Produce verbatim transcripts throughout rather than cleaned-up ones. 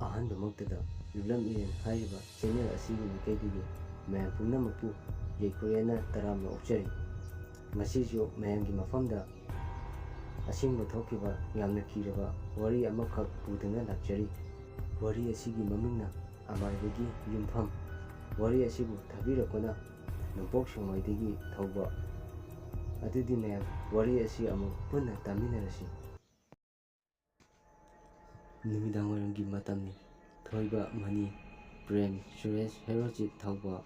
ꯑꯍꯥꯟꯕꯃꯛꯇꯗ ꯂꯨꯞꯂꯝ ꯏꯔꯦꯟ ꯍꯥꯏꯔꯤꯕ ꯆꯦꯅꯦꯜ ꯑꯁꯤꯒꯤ ꯃꯥꯏꯀꯩꯗꯒꯤ ꯃꯌꯥꯝ ꯄꯨꯝꯅꯃꯛꯄꯨ ꯌꯥꯏꯐꯔꯦꯅ ꯇꯔꯥꯝꯅ ꯑꯣꯛꯆꯔꯤ꯫ ꯉꯁꯤꯁꯨ ꯃꯌꯥꯝꯒꯤ ꯃꯐꯝꯗ ꯑꯁꯦꯡꯕ ꯊꯣꯛꯈꯤꯕ ꯌꯥꯝꯅ ꯀꯤꯔꯕ ꯋꯥꯔꯤ ꯑꯃꯈꯛ ꯄꯨꯗꯨꯅ ꯂꯥꯛꯆꯔꯤ꯫ ꯋꯥꯔꯤ ꯑꯁꯤꯒꯤ ꯃꯃꯤꯡꯅ ꯑꯃꯥꯏꯕꯒꯤ ꯌꯨꯝꯐꯝ꯫ ꯋꯥꯔꯤ ꯑꯁꯤꯕꯨ ꯊꯥꯕꯤꯔꯛꯄꯅ ꯅꯣꯡꯄꯣꯛ ꯁꯦꯛꯃꯥꯏꯗꯒꯤ ꯊꯧꯕ꯫ ꯑꯗꯨꯗꯤ ꯃꯌꯥꯝ, ꯋꯥꯔꯤ ꯑꯁꯤ ꯑꯃꯨꯛ ꯄꯨꯟꯅ ꯇꯥꯃꯤꯟꯅꯔꯁꯤ꯫ ꯅꯨꯃꯤꯗꯥꯡ ꯋꯥꯏꯔꯝꯒꯤ ꯃꯇꯝꯅꯤ꯫ ꯊꯣꯏꯕ, ꯃꯅꯤ, ꯄ꯭ꯔꯦꯝ, ꯁꯨꯔꯦꯁ, ꯍꯦꯔꯣꯖꯤꯠ, ꯊꯧꯕ,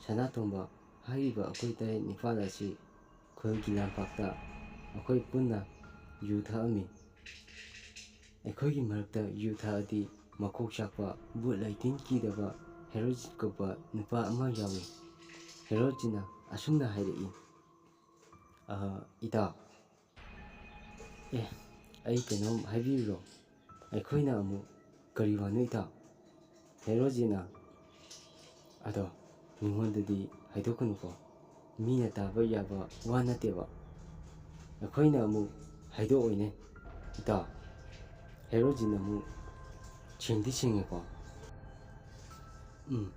ꯁꯅꯥꯇꯣꯝꯕ ꯍꯥꯏꯔꯤꯕ ꯑꯩꯈꯣꯏ ꯇꯔꯦꯠ ꯅꯤꯄꯥꯜ ꯑꯁꯤ ꯈꯨꯜꯒꯤ ꯂꯝꯄꯥꯛꯇ ꯑꯩꯈꯣꯏ ꯄꯨꯟꯅ ꯌꯨ ꯊꯛꯑꯝꯃꯤ꯫ ꯑꯩꯈꯣꯏꯒꯤ ꯃꯔꯛꯇ ꯌꯨ ꯊꯛꯑꯗꯤ ꯃꯀꯣꯛ ꯆꯥꯛꯄ, ꯚꯨꯠ ꯂꯩꯇꯤꯟ ꯀꯤꯗꯕ ꯍꯦꯔꯣꯖꯤꯠ ꯀꯧꯕ ꯅꯨꯄꯥ ꯑꯃ ꯌꯥꯎꯏ꯫ ꯍꯦꯔꯣꯖꯤꯠꯅ ꯑꯁꯨꯝꯅ ꯍꯥꯏꯔꯛꯏ, "ꯑ, ꯏꯇꯥꯎ, ꯑꯦ, ꯑꯩ ꯀꯩꯅꯣꯝ ꯍꯥꯏꯕꯤꯌꯨꯔꯣ?" ꯑꯩꯈꯣꯏꯅ ꯑꯃꯨꯛ, "ꯀꯔꯤ ꯋꯥꯅꯣ ꯏꯇꯥꯎ?" ꯍꯦꯔꯣꯖꯤꯠꯅ, "ꯑꯗꯣ ꯃꯤꯉꯣꯟꯗꯗꯤ ꯍꯥꯏꯗꯣꯛꯀꯅꯨꯀꯣ, ꯃꯤꯅ ꯇꯥꯕ ꯌꯥꯕ ꯋꯥ ꯅꯠꯇꯦꯕ꯫" ꯑꯩꯈꯣꯏꯅ ꯑꯃꯨꯛ, "ꯍꯥꯏꯗꯣꯛꯑꯣꯏꯅꯦ ꯏꯇꯥꯎ꯫" ꯍꯦꯔꯣꯖꯤꯠꯅ ꯑꯃꯨꯛ, "ꯁꯦꯡꯗꯤ ꯁꯦꯡꯉꯦꯀꯣ?" "ꯎꯝ,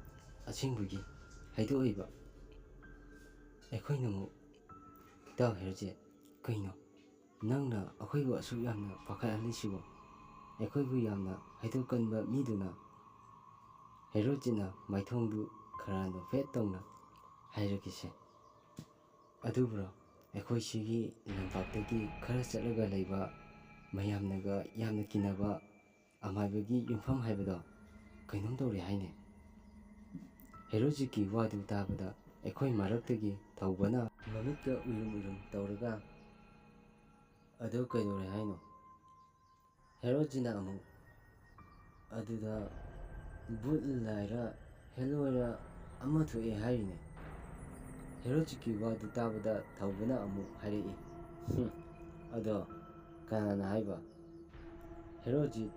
ꯑꯁꯦꯡꯕꯒꯤ ꯍꯥꯏꯗꯣꯛꯑꯣꯏꯕ꯫" ꯑꯩꯈꯣꯏꯅ ꯑꯃꯨꯛ, "ꯏꯇꯥꯎ ꯍꯦꯔꯣꯖꯤꯠ, ꯀꯩꯅꯣ ꯅꯪꯅ ꯑꯩꯈꯣꯏꯕꯨ ꯑꯁꯨꯛ ꯌꯥꯝꯅ ꯄꯥꯈꯠꯍꯜꯂꯤꯁꯤꯕꯣ? ꯑꯩꯈꯣꯏꯕꯨ ꯌꯥꯝꯅ ꯍꯥꯏꯗꯣꯛꯀꯟꯕ ꯃꯤꯗꯨꯅ?" ꯍꯦꯔꯣꯖꯤꯠꯅ ꯃꯥꯏꯊꯣꯡꯗꯨ ꯈꯔ ꯅꯣꯛꯐꯦꯠ ꯇꯧꯅ ꯍꯥꯏꯔꯛꯈꯤꯁꯦ꯫ "ꯑꯗꯨꯕꯨꯔꯣ, ꯑꯩꯈꯣꯏ ꯁꯤꯒꯤ ꯂꯝꯄꯥꯛꯇꯒꯤ ꯈꯔ ꯆꯠꯂꯒ ꯂꯩꯕ, ꯃꯌꯥꯝꯅꯒ ꯌꯥꯝꯅ ꯀꯤꯅꯕ ꯑꯃꯥꯏꯕꯒꯤ ꯌꯨꯝꯐꯝ ꯍꯥꯏꯕꯗꯣ ꯀꯩꯅꯣꯝ ꯇꯧꯔꯦ ꯍꯥꯏꯅꯦ꯫" ꯍꯦꯔꯣꯖꯤꯠꯀꯤ ꯋꯥꯗꯨ ꯇꯥꯕꯗ ꯑꯩꯈꯣꯏ ꯃꯔꯛꯇꯒꯤ ꯊꯧꯕꯅ ꯃꯃꯤꯠꯀ ꯎꯏꯔꯨꯝ ꯎꯏꯔꯨꯝ ꯇꯧꯔꯒ, "ꯑꯗꯨ ꯀꯩꯗꯧꯔꯦ ꯍꯥꯏꯅꯣ?" ꯍꯦꯔꯣꯖꯤꯠꯅ ꯑꯃꯨꯛ, "ꯑꯗꯨꯗ ꯚꯨꯠ ꯂꯥꯏꯔ ꯍꯦꯂꯣꯏꯔ ꯑꯃ ꯊꯣꯛꯑꯦ ꯍꯥꯏꯔꯤꯅꯦ꯫" ꯍꯦꯔꯣꯖꯤꯠꯀꯤ ꯋꯥꯗꯨ ꯇꯥꯕꯗ ꯊꯧꯕꯅ ꯑꯃꯨꯛ ꯍꯥꯏꯔꯛꯏ, "ꯍꯨꯝ, ꯑꯗꯣ ꯀꯅꯥꯅ ꯍꯥꯏꯕ?" ꯍꯦꯔꯣꯖꯤꯠ,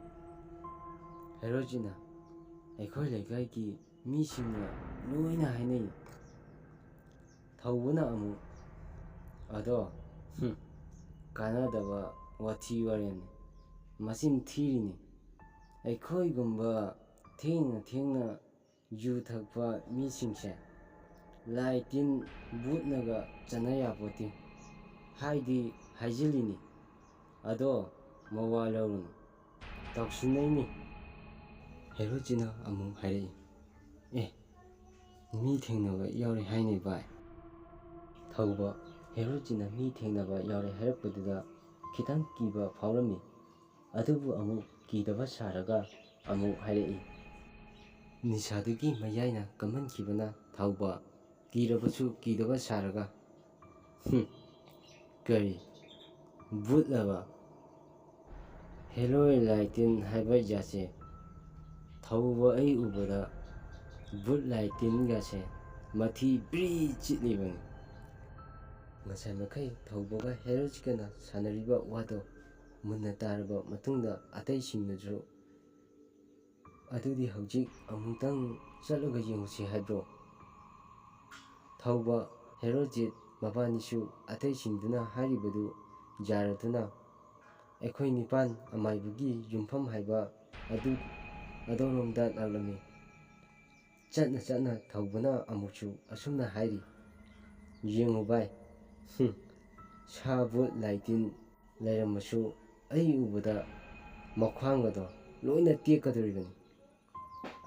ꯍꯦꯔꯣꯖꯤꯠꯅ, "ꯑꯩꯈꯣꯏ ꯂꯩꯀꯥꯏꯒꯤ ꯃꯤꯁꯤꯡꯅ ꯂꯣꯏꯅ ꯍꯥꯏꯅꯩ꯫" ꯊꯧꯕꯅ ꯑꯃꯨꯛ, "ꯑꯗꯣ, ꯍꯨꯝ, ꯀꯥꯟꯅꯗꯕ ꯋꯥꯊꯤ ꯋꯥꯔꯦꯝꯅꯤ, ꯃꯆꯤꯟ ꯊꯤꯔꯤꯅꯤ꯫" ꯑꯩꯈꯣꯏꯒꯨꯝꯕ ꯊꯦꯡꯅ ꯊꯦꯡꯅ ꯌꯨ ꯊꯛꯄ ꯃꯤꯁꯤꯡꯁꯦ ꯂꯥꯏ ꯇꯤꯟ ꯚꯨꯠꯅꯒ ꯆꯟꯅ ꯌꯥꯄꯣꯠꯇꯦ ꯍꯥꯏꯗꯤ ꯍꯥꯏꯖꯤꯜꯂꯤꯅꯤ꯫ ꯑꯗꯣ ꯃꯋꯥ ꯂꯧꯔꯨꯅꯨ, ꯇꯧꯁꯤꯟꯅꯩꯅꯤ꯫ ꯍꯦꯔꯣꯖꯤꯠꯅ ꯑꯃꯨꯛ ꯍꯥꯏꯔꯛꯏ, "ꯑꯦ, ꯃꯤ ꯊꯦꯡꯅꯕ ꯌꯥꯎꯔꯦ ꯍꯥꯏꯅꯦ ꯚꯥꯏ?" ꯊꯧꯕ ꯍꯦꯔꯣꯖꯤꯠꯅ ꯃꯤ ꯊꯦꯡꯅꯕ ꯌꯥꯎꯔꯦ ꯍꯥꯏꯔꯛꯄꯗꯨꯗ ꯈꯤꯇꯪ ꯀꯤꯕ ꯐꯥꯎꯔꯝꯃꯤ꯫ ꯑꯗꯨꯕꯨ ꯑꯃꯨꯛ ꯀꯤꯗꯕ ꯁꯥꯔꯒ ꯑꯃꯨꯛ ꯍꯥꯏꯔꯛꯏ, ꯅꯤꯁꯥꯗꯨꯒꯤ ꯃꯌꯥꯏꯅ ꯀꯝꯍꯟꯈꯤꯕꯅ ꯊꯧꯕ ꯀꯤꯔꯕꯁꯨ ꯀꯤꯗꯕ ꯁꯥꯔꯒ, "ꯍꯨꯝ, ꯀꯔꯤ? ꯚꯨꯠꯂꯕ? ꯍꯦꯂꯣꯏ ꯂꯥꯏ ꯇꯤꯟ ꯍꯥꯏꯕ ꯖꯥꯠꯁꯦ ꯊꯧꯕ ꯑꯩ ꯎꯕꯗ ꯚꯨꯠ ꯂꯥꯏ ꯇꯤꯟꯒꯁꯦ ꯃꯊꯤ ꯕ꯭ꯔꯤ ꯆꯤꯠꯂꯤꯕꯅꯤ"꯫ ꯉꯁꯥꯏ ꯃꯈꯩ ꯊꯧꯕꯒ ꯍꯦꯔꯣꯖꯤꯠꯀꯅ ꯁꯥꯟꯅꯔꯤꯕ ꯋꯥꯗꯣ ꯃꯨꯟꯅ ꯇꯥꯔꯕ ꯃꯇꯨꯡꯗ ꯑꯇꯩꯁꯤꯡꯅꯁꯨ, "ꯑꯗꯨꯗꯤ ꯍꯧꯖꯤꯛ ꯑꯃꯨꯛꯇꯪ ꯆꯠꯂꯒ ꯌꯦꯡꯉꯨꯁꯤ ꯍꯥꯏꯕ꯭ꯔꯣ?" ꯊꯧꯕ, ꯍꯦꯔꯣꯖꯤꯠ ꯃꯕꯥꯅꯤꯁꯨ ꯑꯇꯩꯁꯤꯡꯗꯨꯅ ꯍꯥꯏꯔꯤꯕꯗꯨ ꯌꯥꯔꯗꯨꯅ ꯑꯩꯈꯣꯏ ꯅꯤꯄꯥꯟ ꯑꯃꯥꯏꯕꯒꯤ ꯌꯨꯝꯐꯝ ꯍꯥꯏꯕ ꯑꯗꯨ ꯑꯗꯣꯝꯂꯣꯝꯗ ꯂꯥꯛꯂꯝꯃꯤ꯫ ꯆꯠꯅ ꯆꯠꯅ ꯊꯧꯕꯅ ꯑꯃꯨꯛꯁꯨ ꯑꯁꯨꯝꯅ ꯍꯥꯏꯔꯤ, "ꯌꯦꯡꯉꯨ ꯚꯥꯏ, ꯍꯨꯝ, ꯁꯥ ꯚꯨꯠ ꯂꯥꯏ ꯇꯤꯟ ꯂꯩꯔꯝꯃꯁꯨ ꯑꯩ ꯎꯕꯗ ꯃꯈ꯭ꯋꯥꯡꯒꯗꯣ ꯂꯣꯏꯅ ꯇꯦꯛꯀꯗꯧꯔꯤꯕꯅꯤ"꯫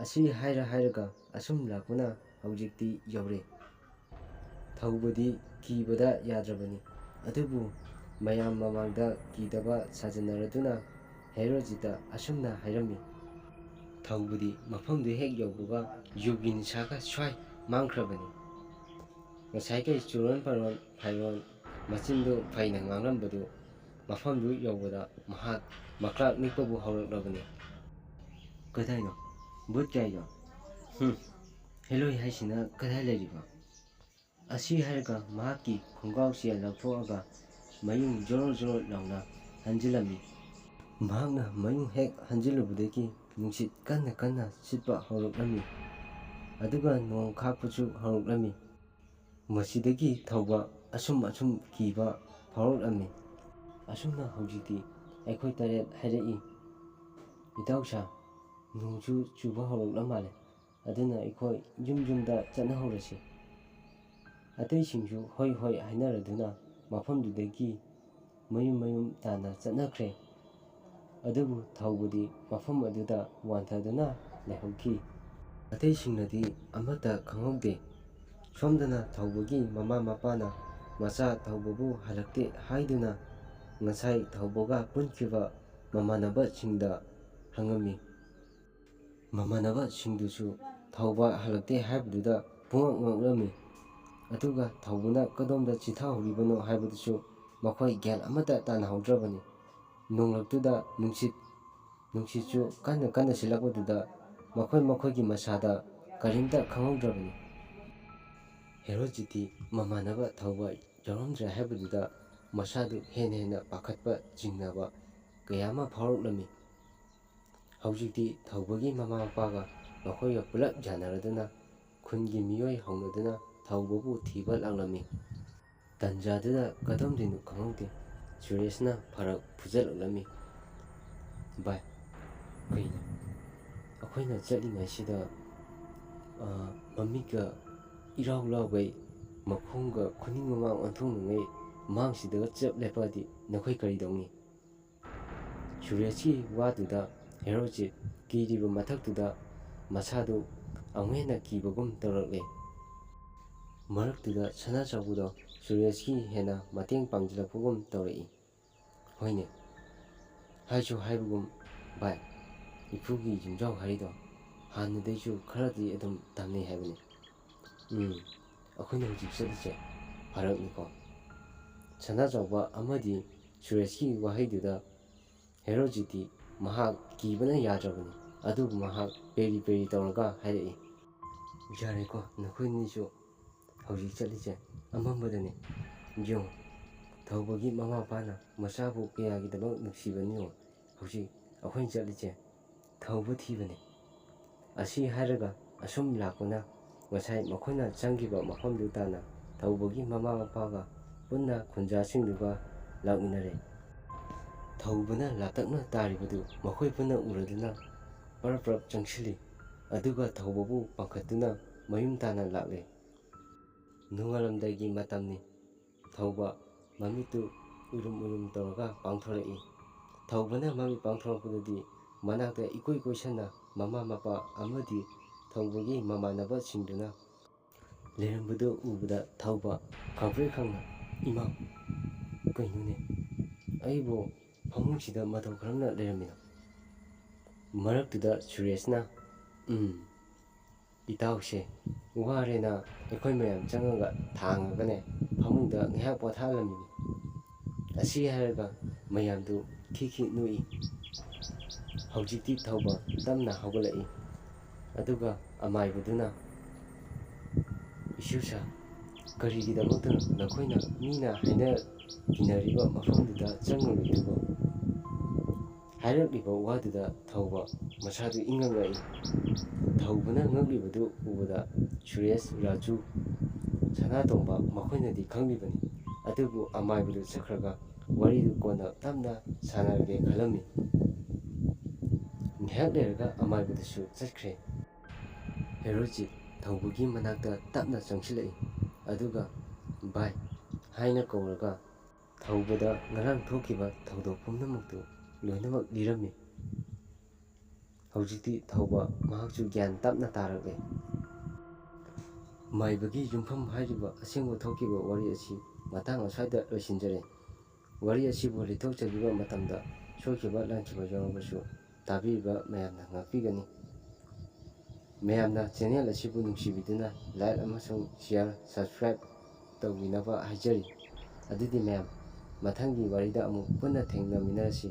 ꯑꯁꯤ ꯍꯥꯏꯔ ꯍꯥꯏꯔꯒ ꯑꯁꯨꯝ ꯂꯥꯛꯄꯅ ꯍꯧꯖꯤꯛꯇꯤ ꯌꯧꯔꯦ꯫ ꯊꯧꯕꯗꯤ ꯀꯤꯕꯗ ꯌꯥꯗ꯭ꯔꯕꯅꯤ꯫ ꯑꯗꯨꯕꯨ ꯃꯌꯥꯝ ꯃꯃꯥꯡꯗ ꯀꯤꯗꯕ ꯁꯥꯖꯟꯅꯔꯗꯨꯅ ꯍꯦꯔꯣꯖꯤꯠꯇ ꯑꯁꯨꯝꯅ ꯍꯥꯏꯔꯝꯃꯤ, ꯊꯧꯕꯗꯤ ꯃꯐꯝꯗꯨ ꯍꯦꯛ ꯌꯧꯕꯒ ꯌꯨꯒꯤ ꯅꯤꯁꯥꯒ ꯁ꯭ꯋꯥꯏ ꯃꯥꯡꯈ꯭ꯔꯕꯅꯤ꯫ ꯉꯁꯥꯏꯈꯩ ꯆꯨꯔꯣꯟ ꯄꯥꯔꯣꯟ ꯐꯥꯏꯔꯣꯟ ꯃꯆꯤꯟꯗꯨ ꯐꯩꯅ ꯉꯥꯡꯂꯝꯕꯗꯨ ꯃꯐꯝꯗꯨ ꯌꯧꯕꯗ ꯃꯍꯥꯛ ꯃꯀ꯭ꯔꯥꯛ ꯅꯤꯛꯄꯕꯨ ꯍꯧꯔꯛꯂꯕꯅꯤ꯫ "ꯀꯗꯥꯏꯅꯣ? ꯚꯨꯠ ꯀꯥꯏꯗꯣ? ꯍꯨꯝ, ꯍꯦꯂꯣꯏ ꯍꯥꯏꯁꯤꯅ ꯀꯗꯥꯏ ꯂꯩꯔꯤꯕ?" ꯑꯁꯤ ꯍꯥꯏꯔꯒ ꯃꯍꯥꯛꯀꯤ ꯈꯣꯡꯒ꯭ꯔꯥꯎ ꯆꯦ ꯂꯧꯊꯣꯛꯑꯒ ꯃꯌꯨꯡ ꯖꯣꯔꯣ ꯖꯣꯔꯣ ꯂꯥꯎꯅ ꯍꯟꯖꯤꯜꯂꯝꯃꯤ꯫ ꯃꯍꯥꯛꯅ ꯃꯌꯨꯡ ꯍꯦꯛ ꯍꯟꯖꯤꯜꯂꯨꯕꯗꯒꯤ ꯅꯨꯡꯁꯤꯠ ꯀꯟꯅ ꯀꯟꯅ ꯁꯤꯠꯄ ꯍꯧꯔꯛꯂꯝꯃꯤ꯫ ꯑꯗꯨꯒ ꯅꯣꯡ ꯈꯥꯛꯄꯁꯨ ꯍꯧꯔꯛꯂꯝꯃꯤ꯫ ꯃꯁꯤꯗꯒꯤ ꯊꯧꯕ ꯑꯁꯨꯝ ꯑꯁꯨꯝ ꯀꯤꯕ ꯐꯥꯎꯔꯛꯂꯝꯃꯤ꯫ ꯑꯁꯨꯝꯅ ꯍꯧꯖꯤꯛꯇꯤ ꯑꯩꯈꯣꯏ ꯇꯔꯦꯠ ꯍꯥꯏꯔꯛꯏ꯫ "ꯏꯇꯥꯎꯁꯥ, ꯅꯣꯡꯁꯨ ꯆꯨꯕ ꯍꯧꯔꯛꯂ ꯃꯥꯜꯂꯦ, ꯑꯗꯨꯅ ꯑꯩꯈꯣꯏ ꯌꯨꯝ ꯌꯨꯝꯗ ꯆꯠꯅꯍꯧꯔꯁꯤ꯫" ꯑꯇꯩꯁꯤꯡꯁꯨ "ꯍꯣꯏ ꯍꯣꯏ" ꯍꯥꯏꯅꯔꯗꯨꯅ ꯃꯐꯝꯗꯨꯗꯒꯤ ꯃꯌꯨꯝ ꯃꯌꯨꯝ ꯇꯥꯅ ꯆꯠꯅꯈ꯭ꯔꯦ꯫ ꯑꯗꯨꯕꯨ ꯊꯧꯕꯗꯤ ꯃꯐꯝ ꯑꯗꯨꯗ ꯋꯥꯟꯊꯗꯨꯅ ꯂꯩꯍꯧꯈꯤ꯫ ꯑꯇꯩꯁꯤꯡꯅꯗꯤ ꯑꯃꯠꯇ ꯈꯪꯍꯧꯗꯦ꯫ ꯁꯣꯝꯗꯅ ꯊꯧꯕꯒꯤ ꯃꯃꯥ ꯃꯄꯥꯅ ꯃꯆꯥ ꯊꯧꯕꯕꯨ ꯍꯜꯂꯛꯇꯦ ꯍꯥꯏꯗꯨꯅ ꯉꯁꯥꯏ ꯊꯧꯕꯒ ꯄꯨꯟꯈꯤꯕ ꯃꯃꯥꯟꯅꯕꯁꯤꯡꯗ ꯍꯪꯉꯝꯃꯤ꯫ ꯃꯃꯥꯟꯅꯕꯁꯤꯡꯗꯨꯁꯨ ꯊꯧꯕ ꯍꯜꯂꯛꯇꯦ ꯍꯥꯏꯕꯗꯨꯗ ꯄꯨꯡꯉꯛ ꯉꯛꯂꯝꯃꯤ꯫ ꯑꯗꯨꯒ ꯊꯧꯕꯅ ꯀꯗꯣꯝꯗ ꯆꯤꯊꯍꯧꯔꯤꯕꯅꯣ ꯍꯥꯏꯕꯗꯨꯁꯨ ꯃꯈꯣꯏ ꯒ꯭ꯌꯥꯟ ꯑꯃꯠꯇ ꯇꯥꯅꯍꯧꯗ꯭ꯔꯕꯅꯤ꯫ ꯅꯣꯡꯂꯛꯇꯨꯗ ꯅꯨꯡꯁꯤꯠ, ꯅꯨꯡꯁꯤꯠꯁꯨ ꯀꯟꯅ ꯀꯟꯅ ꯁꯤꯜꯂꯛꯄꯗꯨꯗ ꯃꯈꯣꯏ ꯃꯈꯣꯏꯒꯤ ꯃꯁꯥꯗ ꯀꯔꯤꯝꯇ ꯈꯪꯍꯧꯗ꯭ꯔꯕꯅꯤ꯫ ꯍꯦꯔꯣꯖꯤꯠꯇꯤ ꯃꯃꯥꯟꯅꯕ ꯊꯧꯕ ꯌꯥꯎꯔꯝꯗ꯭ꯔꯦ ꯍꯥꯏꯕꯗꯨꯗ ꯃꯁꯥꯗꯨ ꯍꯦꯟꯅ ꯍꯦꯟꯅ ꯄꯥꯈꯠꯄ ꯆꯤꯡꯅꯕ ꯀꯌꯥ ꯑꯃ ꯐꯥꯎꯔꯛꯂꯝꯃꯤ꯫ ꯍꯧꯖꯤꯛꯇꯤ ꯊꯧꯕꯒꯤ ꯃꯃꯥ ꯃꯄꯥꯒ ꯃꯈꯣꯏꯒ ꯄꯨꯂꯞ ꯌꯥꯅꯔꯗꯨꯅ ꯈꯨꯟꯒꯤ ꯃꯤꯑꯣꯏ ꯍꯧꯅꯗꯨꯅ ꯊꯧꯕꯕꯨ ꯊꯤꯕ ꯂꯥꯛꯂꯝꯃꯤ꯫ ꯇꯟꯖꯥꯗꯨꯗ ꯀꯗꯣꯝꯗꯩꯅꯣ ꯈꯪꯍꯧꯗꯦ, ꯁꯨꯔꯦꯁꯅ ꯐꯔꯛ ꯐꯨꯖꯜꯂꯛꯂꯝꯃꯤ꯫ "ꯚꯥꯏ, ꯀꯩꯅꯣ? ꯑꯩꯈꯣꯏꯅ ꯆꯠꯂꯤꯉꯩꯁꯤꯗ, ꯑ, ꯃꯃꯤꯠꯀ ꯏꯔꯥꯎ ꯂꯥꯎꯒꯩ, ꯃꯈꯣꯡꯒ ꯈꯨꯅꯤꯡ ꯃꯃꯥꯡ ꯑꯣꯟꯊꯣꯛꯅꯉꯩ ꯃꯥꯡꯁꯤꯗꯒ ꯆꯞ ꯂꯦꯞꯄꯛꯑꯗꯤ ꯅꯈꯣꯏ ꯀꯔꯤ ꯇꯧꯅꯤ?" ꯁꯨꯔꯦꯁꯀꯤ ꯋꯥꯗꯨꯗ ꯍꯦꯔꯣꯖꯤꯠ ꯀꯤꯔꯤꯕ ꯃꯊꯛꯇꯨꯗ ꯃꯁꯥꯗꯨ ꯑꯃꯨꯛ ꯍꯦꯟꯅ ꯀꯤꯕꯒꯨꯝ ꯇꯧꯔꯛꯂꯦ꯫ ꯃꯔꯛꯇꯨꯗ ꯁꯅꯥꯆꯥꯎꯕꯗꯣ ꯁꯨꯔꯦꯁꯀꯤ ꯍꯦꯟꯅ ꯃꯇꯦꯡ ꯄꯥꯡꯖꯤꯜꯂꯛꯄꯒꯨꯝ ꯇꯧꯔꯛꯏ꯫ "ꯍꯣꯏꯅꯦ, ꯍꯥꯏꯁꯨ ꯍꯥꯏꯕꯒꯨꯝ, ꯚꯥꯏ, ꯏꯄꯨꯒꯤ ꯌꯨꯝꯖꯥꯎ ꯍꯥꯏꯔꯤꯗꯣ ꯍꯥꯟꯅꯗꯩꯁꯨ ꯈꯔꯗꯤ ꯑꯗꯨꯝ ꯇꯝꯅꯩ ꯍꯥꯏꯕꯅꯤ꯫ ꯎꯝ, ꯑꯩꯈꯣꯏꯅ ꯍꯧꯖꯤꯛ ꯆꯠꯂꯤꯁꯦ ꯐꯔꯛꯅꯤꯀꯣ?" ꯁꯅꯥꯆꯥꯎꯕ ꯑꯃꯗꯤ ꯁꯨꯔꯦꯁꯀꯤ ꯋꯥꯍꯩꯗꯨꯗ ꯍꯦꯔꯣꯖꯤꯠꯇꯤ ꯃꯍꯥꯛ ꯀꯤꯕꯅ ꯌꯥꯗ꯭ꯔꯕꯅꯤ, ꯑꯗꯨꯕꯨ ꯃꯍꯥꯛ ꯄꯦꯔꯤ ꯄꯦꯔꯤ ꯇꯧꯔꯒ ꯍꯥꯏꯔꯛꯏ, "ꯌꯥꯔꯦꯀꯣ, ꯅꯈꯣꯏꯅꯤꯁꯨ ꯍꯧꯖꯤꯛ ꯆꯠꯂꯤꯁꯦ ꯑꯃꯝꯕꯗꯅꯤ꯫ ꯌꯦꯡꯉꯨ, ꯊꯧꯕꯒꯤ ꯃꯃꯥ ꯃꯄꯥꯅ ꯃꯆꯥꯕꯨ ꯀꯌꯥꯒꯤꯗꯃꯛ ꯅꯨꯡꯁꯤꯕꯅꯣ ꯌꯦꯡꯉꯨ꯫ ꯍꯧꯖꯤꯛ ꯑꯩꯈꯣꯏꯅ ꯆꯠꯂꯤꯁꯦ ꯊꯧꯕ ꯊꯤꯕꯅꯤ꯫" ꯑꯁꯤ ꯍꯥꯏꯔꯒ ꯑꯁꯨꯝ ꯂꯥꯛꯄꯅ ꯉꯁꯥꯏ ꯃꯈꯣꯏꯅ ꯆꯪꯈꯤꯕ ꯃꯐꯝꯗꯨ ꯇꯥꯟꯅ ꯊꯧꯕꯒꯤ ꯃꯃꯥ ꯃꯄꯥꯒ ꯄꯨꯟꯅ ꯈꯨꯟꯖꯥꯁꯤꯡꯗꯨꯒ ꯂꯥꯛꯃꯤꯟꯅꯔꯦ꯫ ꯊꯧꯕꯅ ꯂꯥꯞꯇꯛꯅ ꯇꯥꯔꯤꯕꯗꯨ ꯃꯈꯣꯏ ꯄꯨꯟꯅ ꯎꯔꯗꯨꯅ ꯄꯔꯞ ꯄꯔꯞ ꯆꯪꯁꯤꯜꯂꯤ꯫ ꯑꯗꯨꯒ ꯊꯧꯕꯕꯨ ꯄꯥꯡꯈꯠꯇꯨꯅ ꯃꯌꯨꯝ ꯇꯥꯅ ꯂꯥꯛꯂꯦ꯫ ꯅꯣꯡꯉꯥꯜꯂꯝꯗꯥꯏꯒꯤ ꯃꯇꯝꯅꯤ꯫ ꯊꯧꯕ ꯃꯃꯤꯠꯇꯨ ꯎꯏꯔꯨꯝ ꯎꯏꯔꯨꯝ ꯇꯧꯔꯒ ꯄꯥꯡꯊꯣꯔꯛꯏ꯫ ꯊꯧꯕꯅ ꯃꯃꯤꯠ ꯄꯥꯡꯊꯣꯔꯛꯄꯗꯗꯤ ꯃꯅꯥꯛꯇ ꯏꯀꯣꯏ ꯀꯣꯏꯁꯟꯅ ꯃꯃꯥ ꯃꯄꯥ ꯑꯃꯗꯤ ꯊꯧꯕꯒꯤ ꯃꯃꯥꯟꯅꯕꯁꯤꯡꯗꯨꯅ ꯂꯩꯔꯝꯕꯗꯨ ꯎꯕꯗ ꯊꯧꯕ ꯈꯪꯄ꯭ꯔꯦꯛ ꯈꯪꯅ, "ꯏꯃꯥ, ꯀꯩꯅꯣꯅꯦ? ꯑꯩꯕꯨ ꯐꯃꯨꯡꯁꯤꯗ ꯃꯇꯧ ꯀꯔꯝꯅ ꯂꯩꯔꯝꯃꯤꯅꯣ?" ꯃꯔꯛꯇꯨꯗ ꯁꯨꯔꯦꯁꯅ, "ꯎꯝ, ꯏꯇꯥꯎꯁꯦ ꯋꯥꯔꯦꯅ ꯑꯩꯈꯣꯏ ꯃꯌꯥꯝ ꯆꯪꯉꯒ ꯊꯥꯡꯉꯒꯅꯦ ꯐꯃꯨꯡꯗ ꯉꯥꯏꯍꯥꯛ ꯄꯣꯊꯥꯍꯜꯂꯝꯃꯤꯅꯤ꯫" ꯑꯁꯤ ꯍꯥꯏꯔꯒ ꯃꯌꯥꯝꯗꯨ ꯈꯤꯈꯤ ꯅꯣꯛꯏ꯫ ꯍꯧꯖꯤꯛꯇꯤ ꯊꯧꯕ ꯇꯞꯅ ꯍꯧꯒꯠꯂꯛꯏ꯫ ꯑꯗꯨꯒ ꯑꯃꯥꯏꯕꯗꯨꯅ, "ꯏꯁꯨꯁꯥ, ꯀꯔꯤꯒꯤꯗꯃꯛꯇꯅꯣ ꯅꯈꯣꯏꯅ ꯃꯤꯅ ꯍꯥꯏꯅ ꯇꯤꯟꯅꯔꯤꯕ ꯃꯐꯝꯗꯨꯗ ꯆꯪꯉꯨꯔꯤꯗꯨꯕꯣ?" ꯍꯥꯏꯔꯛꯂꯤꯕ ꯋꯥꯗꯨꯗ ꯊꯧꯕ ꯃꯁꯥꯗꯨ ꯏꯪꯉꯛꯂꯛꯏ꯫ ꯊꯧꯕꯅ ꯉꯛꯂꯤꯕꯗꯨ ꯎꯕꯗ ꯁꯨꯔꯦꯁ, ꯔꯥꯖꯨ, ꯁꯅꯥꯇꯣꯝꯕ ꯃꯈꯣꯏꯅꯗꯤ ꯈꯪꯂꯤꯕꯅꯤ꯫ ꯑꯗꯨꯕꯨ ꯑꯃꯥꯏꯕꯗꯨ ꯆꯠꯈ꯭ꯔꯒ ꯋꯥꯔꯤꯗꯨ ꯀꯣꯟꯅ ꯇꯞꯅ ꯁꯥꯟꯅꯔꯒꯦ ꯈꯜꯂꯝꯃꯤ꯫ ꯉꯥꯏꯍꯥꯛ ꯂꯩꯔꯒ ꯑꯃꯥꯏꯕꯗꯨꯁꯨ ꯆꯠꯈ꯭ꯔꯦ꯫ ꯍꯦꯔꯣꯖꯤꯠ ꯊꯧꯕꯒꯤ ꯃꯅꯥꯛꯇ ꯇꯞꯅ ꯆꯪꯁꯤꯜꯂꯛꯏ꯫ ꯑꯗꯨꯒ "ꯚꯥꯏ" ꯍꯥꯏꯅ ꯀꯧꯔꯒ ꯊꯧꯕꯗ ꯉꯔꯥꯡ ꯊꯣꯛꯈꯤꯕ ꯊꯧꯗꯣꯛ ꯄꯨꯝꯅꯃꯛꯇꯨ ꯂꯣꯏꯅꯃꯛ ꯂꯤꯔꯝꯃꯤ꯫ ꯍꯧꯖꯤꯛꯇꯤ ꯊꯧꯕ ꯃꯍꯥꯛꯁꯨ ꯒ꯭ꯌꯥꯟ ꯇꯞꯅ ꯇꯥꯔꯛꯂꯦ꯫ ꯃꯥꯏꯕꯒꯤ ꯌꯨꯝꯐꯝ ꯍꯥꯏꯔꯤꯕ ꯑꯁꯦꯡꯕ ꯊꯣꯛꯈꯤꯕ ꯋꯥꯔꯤ ꯑꯁꯤ ꯃꯇꯥꯡ ꯑꯁ꯭ꯋꯥꯏꯗ ꯂꯣꯏꯁꯤꯟꯖꯔꯦ꯫ ꯋꯥꯔꯤ ꯑꯁꯤꯕꯨ ꯂꯤꯊꯣꯛꯆꯈꯤꯕ ꯃꯇꯝꯗ ꯁꯣꯏꯈꯤꯕ ꯂꯥꯟꯈꯤꯕ ꯌꯥꯎꯔꯕꯁꯨ ꯇꯥꯕꯤꯔꯤꯕ ꯃꯌꯥꯝꯅ ꯉꯥꯛꯄꯤꯒꯅꯤ꯫ ꯃꯌꯥꯝꯅ ꯆꯦꯅꯦꯜ ꯑꯁꯤꯕꯨ ꯅꯨꯡꯁꯤꯕꯤꯗꯨꯅ like ꯑꯃꯁꯨꯡ share, subscribe ꯇꯧꯕꯤꯅꯕ ꯍꯥꯏꯖꯔꯤ꯫ ꯑꯗꯨꯗꯤ ꯃꯌꯥꯝ, ꯃꯊꯪꯒꯤ ꯋꯥꯔꯤꯗ ꯑꯃꯨꯛ ꯄꯨꯟꯅ ꯊꯦꯡꯅꯃꯤꯟꯅꯔꯁꯤ꯫